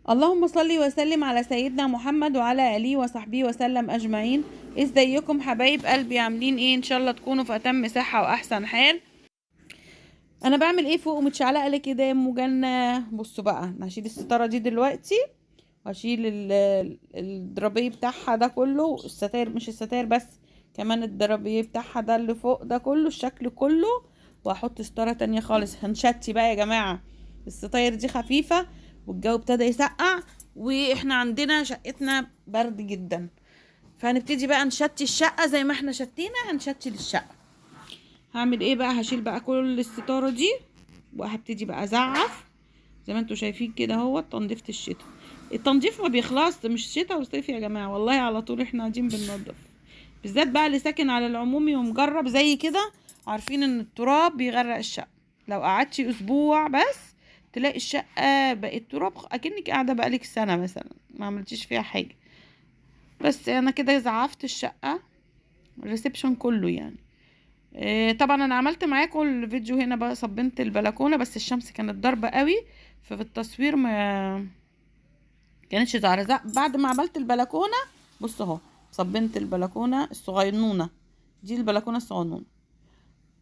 اللهم صل وسلم على سيدنا محمد وعلى آله وصحبه وسلم أجمعين. ازيكم حبايب قلبي، عاملين ايه؟ ان شاء الله تكونوا في اتم صحة واحسن حال. انا بعمل ايه فوق ومتشعلقه ليه كده يا ام جنة؟ بصوا بقى، انا هشيل الستارة دي دلوقتي واشيل الدرابيه بتاعها ده كله، الستاير مش الستاير بس، كمان الدرابيه بتاعها ده اللي فوق ده كله، الشكل كله، واحط ستارة تانية خالص. هنشتي بقى يا جماعة، الستاير دي خفيفة والجو ابتدى يسقع واحنا عندنا شقتنا برد جدا، فهنبتدي بقى نشتي الشقة زي ما احنا شتينا هنشتي للشقه. هعمل ايه بقى؟ هشيل بقى كل الستارة دي وهبتدي بقى ازعف زي ما انتوا شايفين كده اهوت. تنظيفة الشتاء، التنظيف ما بيخلص، مش شتاء وصيف يا جماعة والله، على طول احنا قاعدين بننظف، بالذات بقى اللي ساكن على العمومي ومجرب زي كده، عارفين ان التراب بيغرق الشقة. لو قعدتي اسبوع بس تلاقي الشقة بقت تراب، اكنك قاعدة بقالك سنة مثلا ما عملتيش فيها حاجة. بس انا كده زعفت الشقة، ال reception كله يعني. طبعا انا عملت معاكم الفيديو هنا بقى، صبنت البلكونه بس الشمس كانت ضاربه قوي، ففي التصوير ما كانتش ظاهره. بعد ما عملت البلكونه بصوا اهو، صبنت البلكونه الصغنونه دي، البلكونه الصغنونه.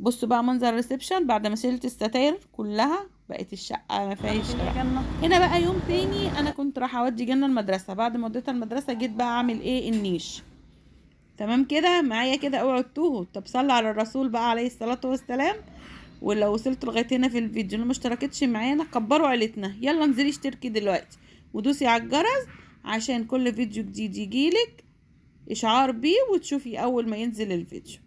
بصوا بقى منظر ال reception بعد ما شلت الستاير كلها، بقت الشقة ما فيهاش يا جنة. هنا بقى يوم تاني انا كنت رايحة اودي جنة المدرسة، بعد ما وديتها المدرسة جيت بقى اعمل ايه؟ النيش. تمام كده معايا كده، اوعوا تتوهوا. طب صلوا على الرسول بقى عليه الصلاة والسلام. ولو وصلتوا لغاية هنا في الفيديو اللي ما اشتركتش معانا، كبروا عيلتنا، يلا انزلي اشتركي دلوقتي ودوسي على الجرس عشان كل فيديو جديد يجيلك اشعار بيه وتشوفي اول ما ينزل الفيديو.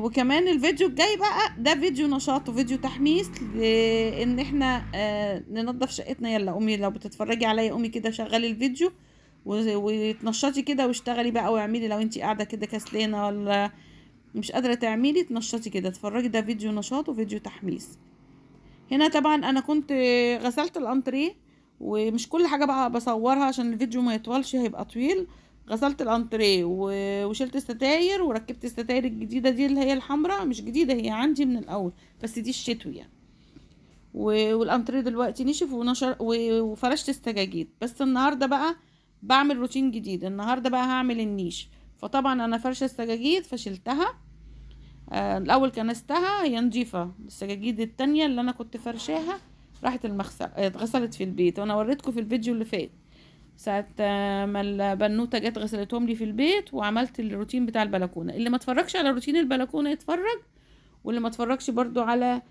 وكمان الفيديو الجاي بقى ده فيديو نشاط وفيديو تحميس لان احنا ننظف شقتنا. يلا قومي، لو بتتفرجي عليا قومي كده شغلي الفيديو وتنشطي كده واشتغلي بقى واعملي. لو انتي قاعدة كده كسلانه ولا مش قادرة تعملي، تنشطي كده اتفرجي، ده فيديو نشاط وفيديو تحميس. هنا طبعا انا كنت غسلت الانتريه، ومش كل حاجة بقى بصورها عشان الفيديو ما يطولش، هيبقى طويل. غسلت الانتريه وشلت الستاير وركبت الستاير الجديدة دي اللي هي الحمراء، مش جديدة هي عندي من الاول بس دي الشتوي يعني. والانتريه دلوقتي نشف ونشر وفرشت السجاجيد. بس النهارده بقى بعمل روتين جديد، النهارده بقى هعمل النيش. فطبعا انا فرشه السجاجيد فشلتها، الاول كنستها هي نظيفة، السجاجيد التانية اللي انا كنت فرشاها راحت المغسلة، اتغسلت في البيت، وانا وريتكم في الفيديو اللي فات ساعة ما البنوتة جت غسلتهم لي في البيت. وعملت الروتين بتاع البلكونة، اللي ما اتفرجش على روتين البلكونة يتفرج، واللي ما اتفرجش برضو على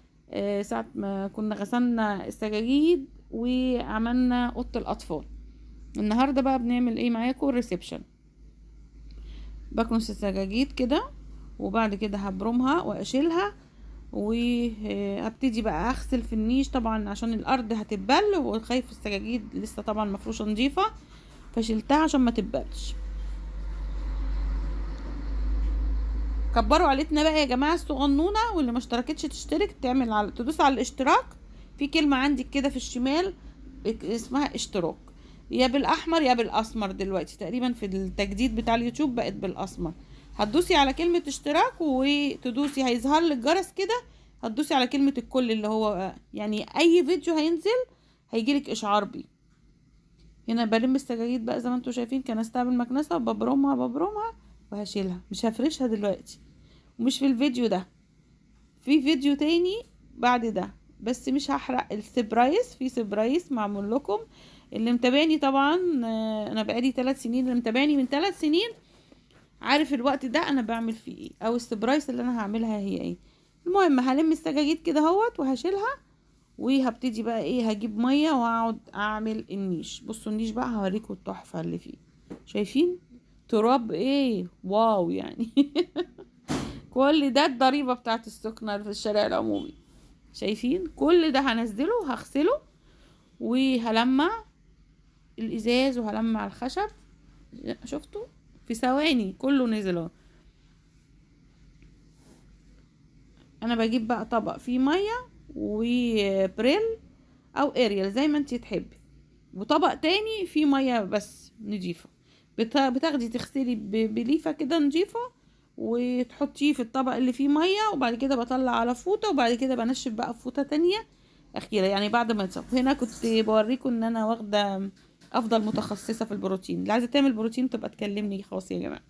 ساعة ما كنا غسلنا السجاجيد وعملنا أوضة الأطفال. النهاردة بقى بنعمل ايه معاكم؟ ال reception. بكنس السجاجيد كده، وبعد كده هبرمها واشيلها، وهبتدي بقى اغسل في النيش طبعا عشان الارض هتتبل، وخايف السجاجيد لسه طبعا مفروشه نظيفة فشلتها عشان ما تتبلش. كبروا عيلتنا بقى يا جماعة الصغنونه، واللي ما اشتركتش تشترك، تدوس على الاشتراك، في كلمة عندك كده في الشمال اسمها اشتراك، يا بالاحمر يا بالاسمر، دلوقتي تقريبا في التجديد بتاع اليوتيوب بقت بالاسمر. هتدوسي على كلمة اشتراك وتدوسي هيظهر لك جرس كده، هتدوسي على كلمة الكل اللي هو يعني اي فيديو هينزل هيجيلك اشعار بيه. هنا بلم السجاجيد بقى زي ما انتوا شايفين، كنستها بالمكنسة وببرمها ببرمها وهشيلها، مش هفرشها دلوقتي ومش في الفيديو ده، في فيديو تاني بعد ده، بس مش هحرق ال surprise، في surprise معمول لكم. اللي متابعني طبعا، انا بقالي 3 سنين، اللي متابعني من 3 سنين عارف الوقت ده انا بعمل فيه ايه، او ال surprise اللي انا هعملها هي ايه. المهم هلم السجاجيد كده اهوت وهشيلها، وهبتدي بقى ايه، هجيب مية واقعد اعمل النيش. بصوا النيش بقى هوريكم التحفة اللي فيه، شايفين تراب ايه، واو يعني. كل ده الضريبة بتاعت السكنة في الشارع العمومي، شايفين كل ده هنزله وهغسله وهلمع الازاز وهلمع الخشب. شفتوا في ثواني كله نزل اهو. انا بجيب بقى طبق فيه مية وبريل او اريال زي ما انتي تحبي، وطبق تاني فيه مية بس نضيفه، بتاخدي تغسلي بليفه كده نضيفه وتحطيه في الطبق اللي فيه مية، وبعد كده بطلع على فوطه، وبعد كده بنشف بقى فوطه تانية اخيرة يعني بعد ما يتصفوا. هنا كنت بوريكم ان انا واخده افضل متخصصة في البروتين، اللي عايزه تعمل بروتين تبقى تكلمني خلاص يا جماعة.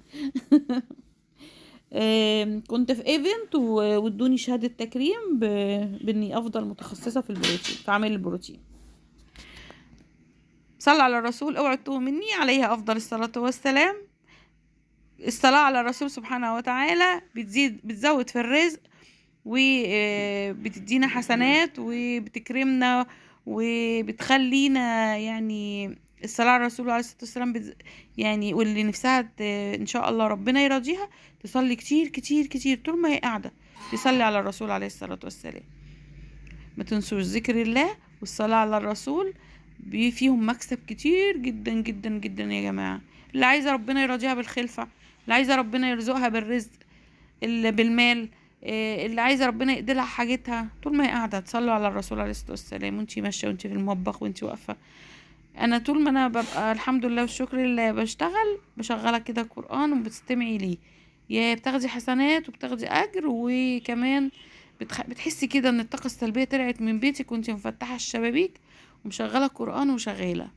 كنت في event وادوني شهادة تكريم باني افضل متخصصة في البروتين، في عمل البروتين. صلى على الرسول، اوعوا تتوهوا مني، عليه افضل الصلاة والسلام. الصلاة على الرسول سبحانه وتعالى بتزود في الرزق، وبتدينا حسنات، وبتكرمنا، وبتخلينا يعني الصلاة على الرسول عليه الصلاة والسلام يعني واللي نفسها ان شاء الله ربنا يرضيها تصلي كتير كتير كتير طول ما هي قاعدة تصلي على الرسول عليه الصلاة والسلام. ما تنسوش ذكر الله والصلاة على الرسول، فيهم مكسب كتير جدا جدا جدا يا جماعة. اللي عايزة ربنا يرضيها بالخلفة، اللي عايزة ربنا يرزقها بالرزق بالمال، اللي عايزة ربنا يقدلها حاجتها، طول ما هي قاعدة تصلوا على الرسول عليه الصلاة والسلام، وانتي ماشية وانتي في المطبخ وانتي واقفة. انا طول ما انا ببقى الحمد لله والشكر لله بشتغل بشغلك كده قرآن وبتستمعي ليه، يا بتاخدي حسنات وبتاخدي اجر، وكمان بتحسي كده ان الطاقة السلبية طلعت من بيتك وانتي مفتحة الشبابيك ومشغلة القرآن وشغالة.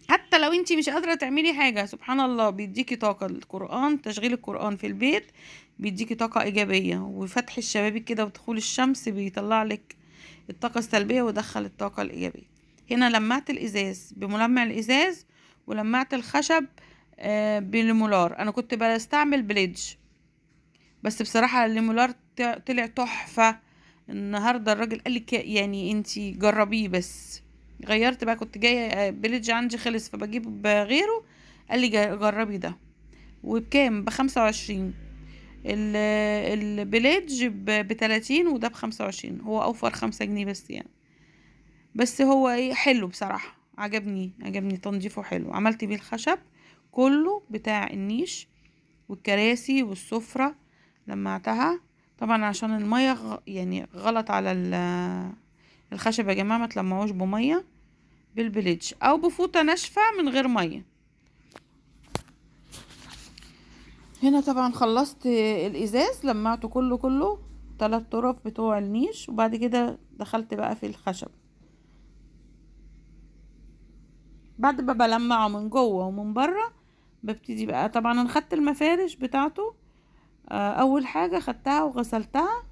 حتى لو انتي مش قادرة تعملي حاجة، سبحان الله بيديكي طاقة القرآن، تشغيل القرآن في البيت بيديكي طاقة ايجابية، وفتح الشبابيك كده ودخول الشمس بيطلع لك الطاقة السلبية ودخل الطاقة الايجابية. هنا لمعت الازاز بملمع الازاز، ولمعت الخشب بليمولار. انا كنت بستعمل بليدج، بس بصراحة الليمولار طلع تحفة. النهاردة الراجل قال لي يعني انتي جربيه، بس غيرت بقى، كنت جاية بليدج عندي خلص فبجيب غيره، قال لي جربي ده. وبكام؟ ب25. البليدج ب30 وده ب25، هو اوفر 5 جنيه بس يعني. بس هو ايه حلو بصراحة، عجبني تنظيفه حلو. عملت بيه الخشب كله بتاع النيش والكراسي والسفرة، لمعتها طبعا عشان المية يعني غلط على الخشب يا جماعة، ما تلمعوش بمية، بالبليدج او بفوطة ناشفة من غير مية. هنا طبعا خلصت الازاز، لمعته كله 3 طرف بتوع النيش، وبعد كده دخلت بقى في الخشب. بعد ما بلمعه من جوه ومن بره ببتدي بقى، طبعا انا خدت المفارش بتاعته، اول حاجة خدتها وغسلتها،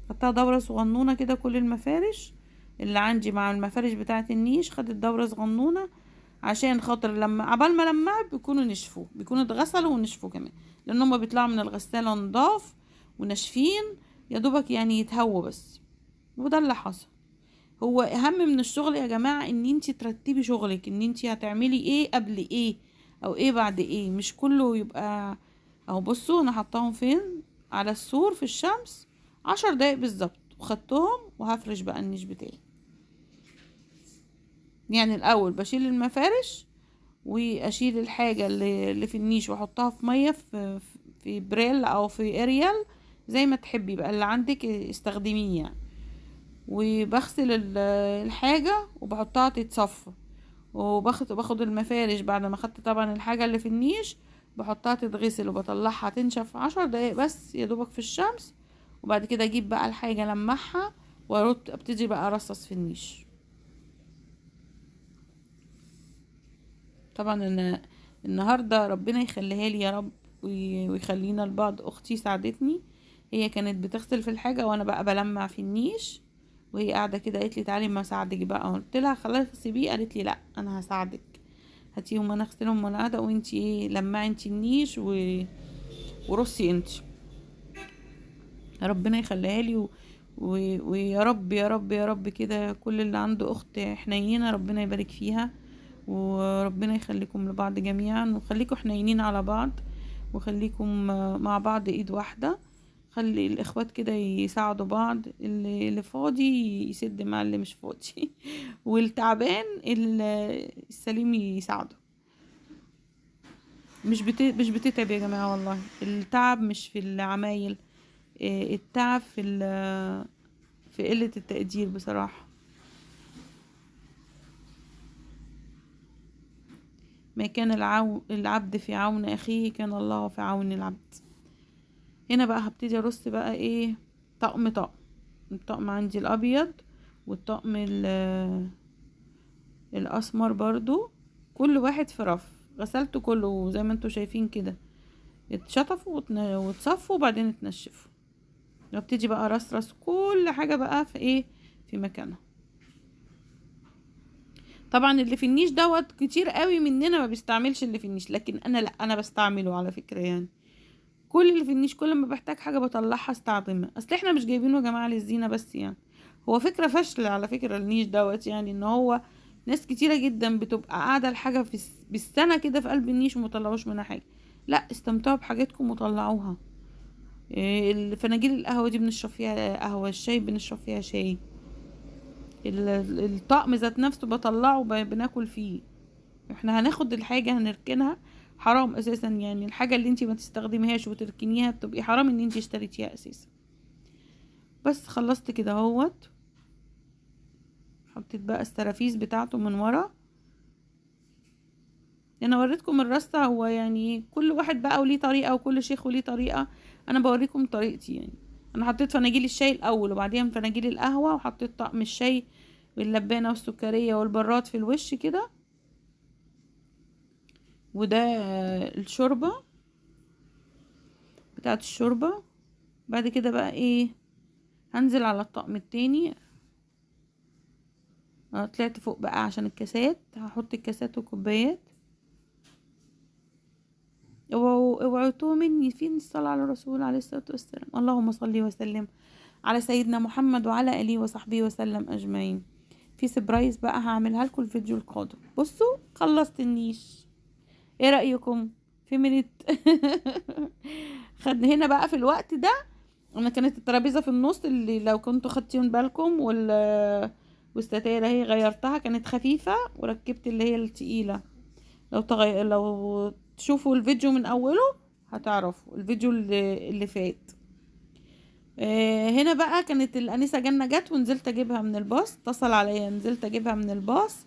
خدتها دوره صغنونه كده، كل المفارش اللي عندي مع المفارش بتاعه النيش خدت دوره صغنونه عشان خاطر لما عبال ما لمعت بيكونوا نشفوا، بيكونوا اتغسلوا ونشفوا كمان، لان هما بيطلعوا من الغسالة نضاف وناشفين يا دوبك يعني يتهووا بس. وده اللي حصل. هو اهم من الشغل يا جماعة ان انتي ترتبي شغلك، ان انتي هتعملي ايه قبل ايه او ايه بعد ايه، مش كله يبقى اهو. بصوا انا حطاهم فين؟ على السور في الشمس 10 دقايق بالظبط، وخدتهم وهفرش بقى النيش بتاعي. يعني الاول بشيل المفارش واشيل الحاجة اللي في النيش واحطها في مية في بريل او في اريال زي ما تحبي بقى، اللي عندك استخدميه يعني. وبغسل الحاجة وبحطها تتصفى، وباخد المفارش بعد ما خدت طبعا الحاجة اللي في النيش بحطها تتغسل وبطلعها تنشف 10 دقايق بس يا دوبك في الشمس، وبعد كده اجيب بقى الحاجة لمعها وارد ابتدي بقى ارصص في النيش. طبعا انا النهارده ربنا يخليها لي يا رب ويخلينا لبعض، اختي ساعدتني، هي كانت بتغسل في الحاجة وانا بقى بلمع في النيش، وهي قاعدة كده قالت لي تعالي ما اساعدك بقى، قلت لها خلاص سيبيه، قالت لي لا انا هساعدك، هاتيهم انا اغسلهم وانا قاعدة، وانتي ايه لمعي انتي النيش ورصي انتي. ربنا يخليها لي ويا رب يا رب يا رب كده كل اللي عنده اخت حنينه ربنا يبارك فيها، وربنا يخليكم لبعض جميعا، وخليكم حنينين على بعض، وخليكم مع بعض ايد واحدة، خلي الاخوات كده يساعدوا بعض، اللي فاضي يسد مع اللي مش فاضي والتعبان السليم يساعده. مش بتتعب يا جماعة والله، التعب مش في العمايل، التعب في قلة التقدير بصراحة. ما كان العبد في عون اخيه كان الله في عون العبد. هنا بقى هبتدي ارص بقى ايه طقم طقم، الطقم عندي الابيض والطقم الاسمر برضو، كل واحد في رف. غسلته كله زي ما انتوا شايفين كده، اتشطفوا واتصفوا وبعدين اتنشفوا. وابتدي بقى رصرص كل حاجة بقى في ايه، في مكانها. طبعا اللي في النيش دوت كتير قوي مننا ما بيستعملش اللي في النيش، لكن انا لا، انا بستعمله على فكرة. يعني كل اللي في النيش كل ما بحتاج حاجة بطلعها استخدمها، اصل احنا مش جايبينه يا جماعة للزينة بس، يعني هو فكرة فاشلة على فكرة النيش دوت، يعني ان هو ناس كتيرة جدا بتبقى قاعدة الحاجة في بالسنة كده في قلب النيش وما طلعوش منها حاجة. لا، استمتعوا بحاجاتكم وطلعوها. الفناجيل القهوة دي بنشرب فيها قهوة، الشاي بنشرب فيها شاي، الطقم ذات نفسه بطلعه بناكل فيه. احنا هناخد الحاجة هنركنها، حرام اساسا. يعني الحاجة اللي انتي ما تستخدميهاش وتركنيها بتبقي حرام ان انتي اشتريتيها اساسا. بس خلصت كده اهوت، حطيت بقى السرافيس بتاعته من ورا. انا وريتكم الرصة، هو يعني كل واحد بقى وليه طريقة وكل شيخ وليه طريقة، انا بوريكم طريقتي. يعني انا حطيت فناجيل الشاي الاول وبعدين فناجيل القهوة، وحطيت طقم الشاي واللبانة والسكرية والبراد في الوش كده، وده الشوربة بتاعت الشوربة. بعد كده بقى ايه، هنزل على الطقم التاني. طلعت فوق بقى عشان الكاسات، هحط الكاسات والكوبايات. اوعوا تتوهوا مني، فين الصلاة على الرسول عليه الصلاة والسلام؟ اللهم صل وسلم على سيدنا محمد وعلى آله وصحبه وسلم أجمعين. في surprise بقى هعملها لكم الفيديو القادم. بصوا خلصت النيش، ايه رأيكم في minute؟ خد هنا بقى في الوقت ده انا كانت الترابيزة في النص اللي لو كنتوا خدتيهم بالكم، والستاير اهي غيرتها، كانت خفيفة وركبت اللي هي التقيلة. لو تشوفوا الفيديو من اوله هتعرفوا الفيديو اللي فات. هنا بقى كانت الانسة جنة جت ونزلت اجيبها من الباص، اتصل عليا نزلت اجيبها من الباص،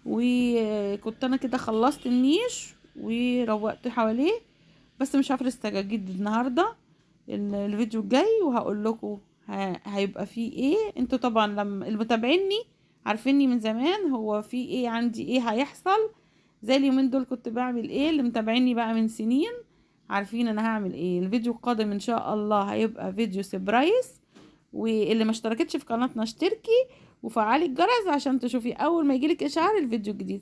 وكنت انا كده خلصت النيش وروقت حواليه، بس مش عارفه السجاجيد النهارده. الفيديو الجاي وهقول لكم هيبقى فيه ايه. انتوا طبعا لما اللي متابعيني عارفيني من زمان هو في ايه عندي، ايه هيحصل زي اليومين دول كنت بعمل ايه. اللي متابعيني بقى من سنين عارفين انا هعمل ايه. الفيديو القادم ان شاء الله هيبقى فيديو surprise، واللي ما اشتركتش في قناتنا اشتركي وفعلي الجرس عشان تشوفي اول ما يجيلك اشعار الفيديو الجديد.